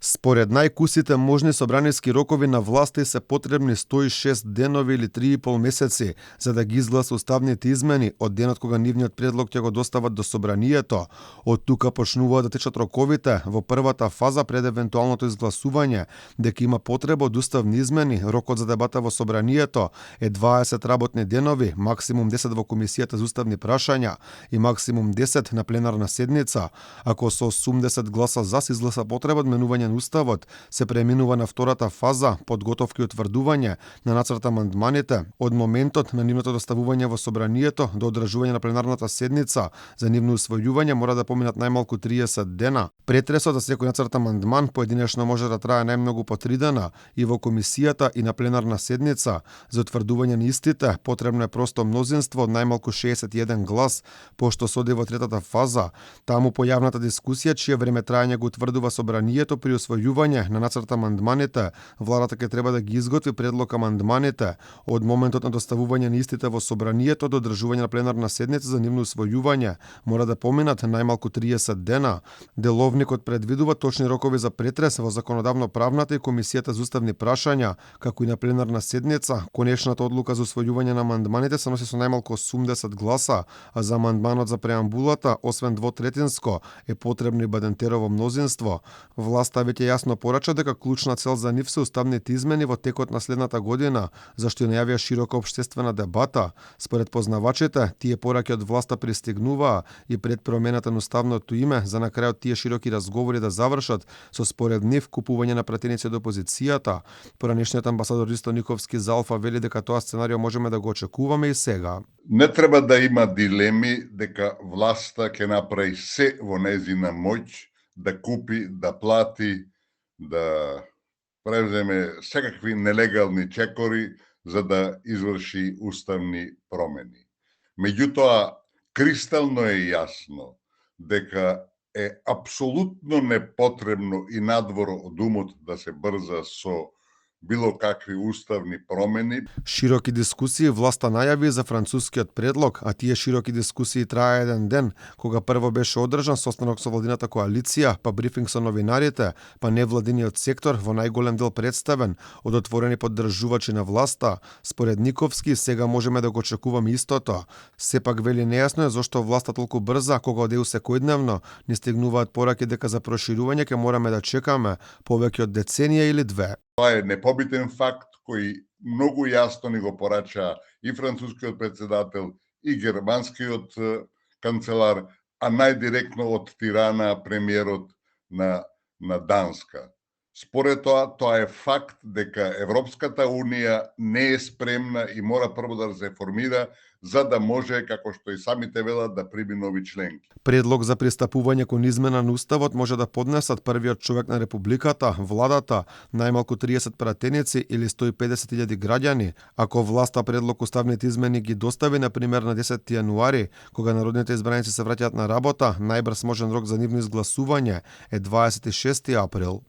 Според најкусите можни собраниски рокови на власти се потребни 106 денови или 3,5 месеци за да ги изгласа уставните измени од денот кога нивниот предлог ќе го достават до собранието. Од тука почнуваат да течат роковите во првата фаза пред евентуалното изгласување. Дека има потреба од уставни измени, рокот за дебата во собранието е 20 работни денови, максимум 10 во комисијата за уставни прашања и максимум 10 на пленарна седница. Ако со 80 гласа за се изгласа потреба од менување на уставот, се преминува на втората фаза, подготовка и утврдување на нацрт амандманите од моментот на нивното доставување во собранието до одржување на пленарната седница. За нивно усвојување мора да поминат најмалку 30 дена. Претресот за секој нацрт амандман поединечно може да трае најмногу по 3 дена и во комисијата и на пленарна седница. За утврдување на истите потребно е просто мнозинство од најмалку 61 глас, пошто се оди во третата фаза. Таму по јавната дискусија, чие време траење го утврдува собранието при усвојување на нацрт амандманите, владата ќе треба да ги изготви предлог амандманите од моментот на доставување на истите во собранието до одржување на пленарна седница за нивно усвојување мора да поминат најмалку 30 дена. Деловникот предвидува точни рокови за претрес во законодавно-правната и комисијата за уставни прашања, како и на пленарна седница. Конечната одлука за усвојување на амандманите се носи со најмалку 80 гласа, а за амандманот за преамбулата, освен двотретинско, е потребно и бадентерово мнозинство. Власта веќе јасно порача дека клучна цел за нив се уставните измени во текот на следната година, зашто и најавија широка општествена дебата. Според познавачите, тие пораки од власта пристигнуваа и пред промената на уставното име, за на крајот тие широки разговори да завршат со според нив купување на пратеници од опозицијата. Поранешниот амбасадор Ристо Никовски за Алфа вели дека тоа сценарио можеме да го очекуваме и сега. Не треба да има дилеми дека власта ќе направи се во нејзина моќ да купи, да плати, да превземе секакви нелегални чекори за да изврши уставни промени. Меѓутоа, кристално е јасно дека е апсолутно непотребно и надвор од умот да се брза со било какви уставни промени. Широки дискусии власта најави за францускиот предлог, а тие широки дискусии трае еден ден, кога прво беше одржан состанок со владината коалиција, па брифинг со новинарите, па невладиниот сектор во најголем дел представен од отворени поддржувачи на власта. Според Никовски, сега можеме да го очекуваме истото. Сепак вели нејасно е зошто власта толку брза, кога одеу секојдневно ни стигнуваат пораки дека за проширување ќе мораме да чекаме повеќе од деценија или две. Тоа е непобитен факт кој многу јасно ни го порача и францускиот председател и германскиот канцелар, а најдиректно од Тирана премиерот на Данска. Според тоа е факт дека Европската Унија не е спремна и мора прво да се формира за да може, како што и самите велат, да прими нови членки. Предлог за пристапување кон измена на уставот може да поднесат првиот човек на републиката, владата, најмалку 30 пратеници или 150.000 граѓани. Ако власта предлог уставните измени ги достави, например, на 10 јануари, кога народните избраници се враќаат на работа, најбрз можен рок за нивно изгласување е 26 април.